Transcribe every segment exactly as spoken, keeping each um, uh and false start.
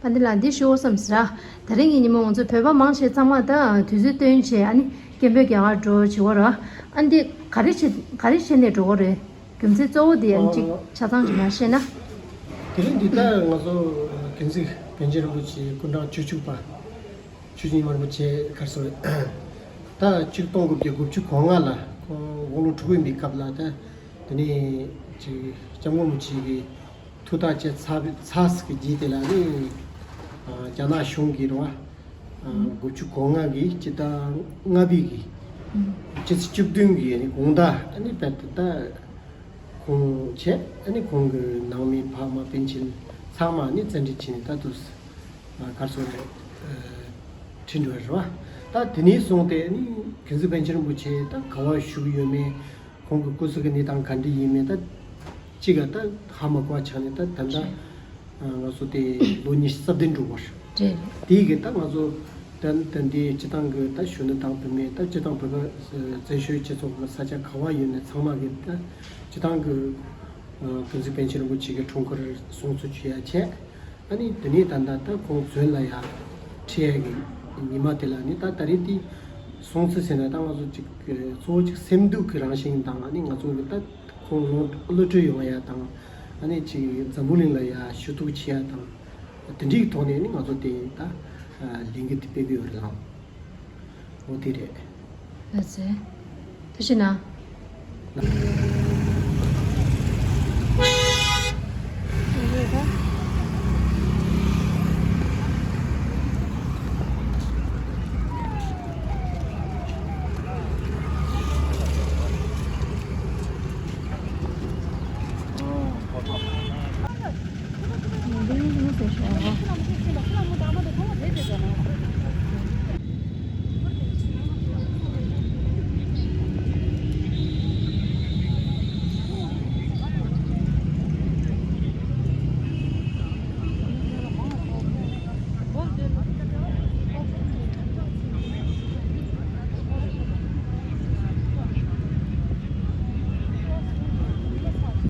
ཨ་འདི་ལ་འདི་ཞུ་བསམ་ཟེར། ད་རིང་གི་ཉིན་མོ་ང་ཚོ་བོད་པ་མང་ཆེ་ཚང་མ་ད་དུས་ཚོད་བཏོན་བྱས་ཨ་ནི་སྐད་འབོད་རྒྱག་གར་འགྲོ་བྱེད་བ་ར། ཨ་འདི་ག་རེ་བྱེད་ག་རེ་བྱས་ནས་འགྲོ་གི་རེད། རྒྱུ་མཚན་གཙོ་བོ་དེ་ཡང་གཅིག་ཆ་ཚང་ཅིག་མ་བཤད་ན། དེ་རིང་འདི་ལྟར་ང་ཚོ་དགེ་འཛིན་པཎ་ཆེན་རིན་པོ་ཆེ་སྐུ་ཕྲེང་བཅུ་གཅིག་པ་ཆོས་རྗེ་ཉི་མ་རིན་པོ་ཆེ་ག་རེ་ཟེར། ད་ཆིག་སྟོང་དགུ་བརྒྱ་དགུ་བཅུ་གོ་ལྔ་ལ་ཁོང་དབང་ལུང་ཁྲི་དགུ་ཡིན་པའི་སྐབས་ལ་ད་དེ་ནས་ཅིག་སྐྱབས་མགོན་རིན་པོ་ཆེ་གི་ཐུགས་ཐག་བཅད་ཚར་ཚར་ཟིན་གྱི་རྗེས་དེ་ལ་ནི། ཨ་རྒྱ་ནག་གཞུང་གིས་རེད་བ། ཨ་དགུ་བཅུ་གོ་ལྔ་གི་སྤྱི་ཟླ་ལྔ་པའི་གི་ཕྱི་ཚེས་བཅུ་བདུན་གི་ནི་དགོང་དག་ཨ་ནི་བར་དུ་ད་ཁོང་བྱས་ཨ་ནི་ཁོང་གི་ནང་མི་ཕ་མ་སྤུན་མཆེད་ཚང་མ་ནི་བཙན་ཁྲིད་བྱས་ནས་ད་དུ་ཨ་ག་རེ་ཟེར་རེད། ཨ་ཁྲིད་འགྲོ་བ་རེད་བ། ད་དེ་ནས་བཟུང་སྟེ་ནི་དགེ་འཛིན་པཎ་ཆེན་རིན་པོ་ཆེ་ད་ག་པར་བཞུགས་ཡོད་མེད། ཁོང་གི་སྐུ་གཟུགས་ཀྱི་གནས་སྟངས་ག་འདྲ་ཡིན་མིན་ད་གཅིག་ག་ད་ཧ་མ་གོ་བ་ཆགས་ནས་ད་ད་ལྟ་ང་ཚོ་དེ་ལོ་ཉི་ཤུ་རྩ་བདུན་འགྲོ་བར། རེད། དེའི་གི་ད་ང་ཚོ་ད་ད་འདི་སྤྱི་བཏང་གི་ད་གཞོན་ནུ་དང་བུད་མེད་ད་སྤྱི་བཏང་བོད་པ་བཙན་བྱོལ་སྤྱི་ཚོགས་ཀྱི་ས་ཆ་ག་བ་ཡོད་ནས་ཚང་མ་གི་ད་སྤྱི་བཏང་གི་དགེ་འཛིན་པཎ་ཆེན་རིན་པོ་ཆེ་གི་འཁྲུངས་སྐར་སྲུང་བརྩི་ཞུ་ཡ་བྱས། ཨ་ནི་དེ་ནས་ད་ལྟ་ད་ཁོང་བཙོན་ལ་ཡ་ཁྲིད་ཡ་གི་ཉི་མ་དེ་ལ་ནི་ད་ད་རེས་དེ་སྲུང་བརྩི་ཟེར་ན་ད་ང་ཚོ་ཅིག་གཙོ་བོ་ཅིག་སེམས་སྡུག་གི་རང་བཞིན་དང་ཨ་ནི་ང་ཚོ་གི་ད་ཁོང་ལོ་བློ་གྲོས་ཡོང་ཡ་དང་ཨ་ནི་ཅིག་འཛམ་བུ་གླིང་ལ་ཡ་ཞུ་གཏུག་བྱེད་ཡ་དང་དེ་འདྲའི་ཐོག་ནས་ནི་ང་ཚོ་དེ་ད་ལས་འགུལ་དེ་སྤེལ་གི་ཡོད་རེད་ལགས། འོ་དེ་རེད། ལགས་སེ། ཐུགས་རྗེ་གནང་།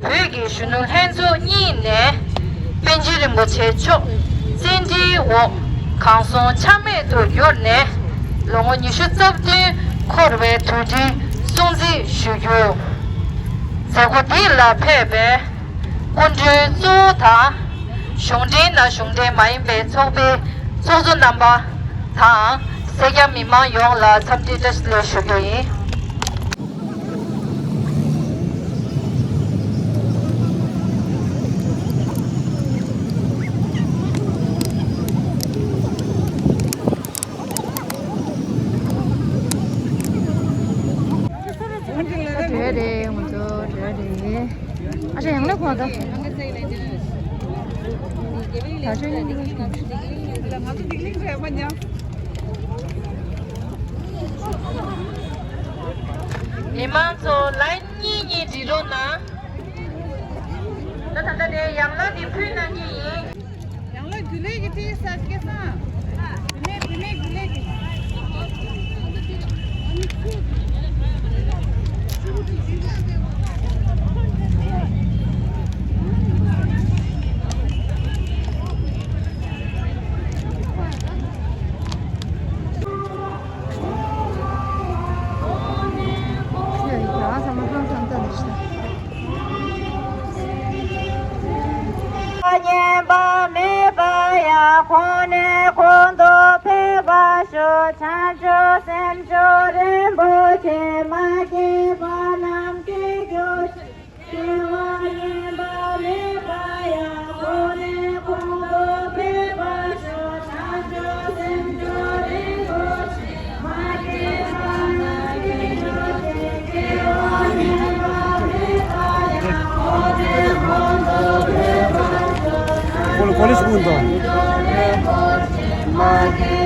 བོད་ཀྱི་གཞོན་ནུ་ལྷན་ཚོགས་གཉིས་ནས་པཎ་ཆེན་རིན་པོ་ཆེ་མཆོག་བཙན་ཁྲིད་འོག་གང་སོང་ཆ་མེད་དུ་གྱུར་ནས་ལོ་ངོ་ཉི་ཤུ་རྩ་བདུན་འཁོར་བའི་དུས་དྲན་སྲུང་བརྩི་ཞུ་རྒྱུ། མཛད་སྒོ་འདི་ལ་ཕེབས་པའི་སྐུ་མགྲོན་གཙོ་བོ་དང་གཞུང་འབྲེལ་ན་གཞུང་འབྲེལ་མ་ཡིན་པའི་ཚོགས་པའི་ཚོགས་གཙོ་རྣམ་པ་དང་སེར་སྐྱ་མི་མང་ཡོངས་ལ་འཚམས་འདྲི་བཀྲ་ཤིས་བདེ་ལེགས་ཞུ་རྒྱུ་ཡིན། འགྲོ་ཡ་རེད། ང་ཚོ་འགྲོ་ཡ་རེད། ཨ་ཅག་ཡང་ལེ་གོ་ད། ད་ཆོས་ཉིན་འདི་ང་ཚོ་སྡིག་ལིང་རེད་མ་ཉམས། མི་མང་ཚོ་ལའིན་གཉིས་གཉིས་སྒྲིག་རོགས་གནང་། ད་ད་ལྟ་ནས་ཡང་ལ་འདི་ཕུལ་གནང་གི་ཡིན། ཡང་ལ་རྒྱུ་ལས་ཀྱི་ཏི་ས་སྐལ་བཟང་། བུད་མེད་བུད་མེད་རྒྱུ་ལས་ཀྱི། ཉན་པ་མེད་པ་ཡང་ཁོང་ནས་ཁོང་དུ་ཕེབས་པ་ཤོག་བྱང་ཆུབ་སེམས་མཆོག་རིན་པོ་ཆེ་མ་སྐྱེས་པ་རྣམས་སྐྱེ་གྱུར་ཅིག་སྐྱེ་བ་ཉན་པ་མེད་པ་ཡང་ཁོང་ནས་ཁོང་དུ་ཕེབས་པ་ཤོག་བྱང་ཆུབ་སེམས་མཆོག་རིན་པོ་ཆེ།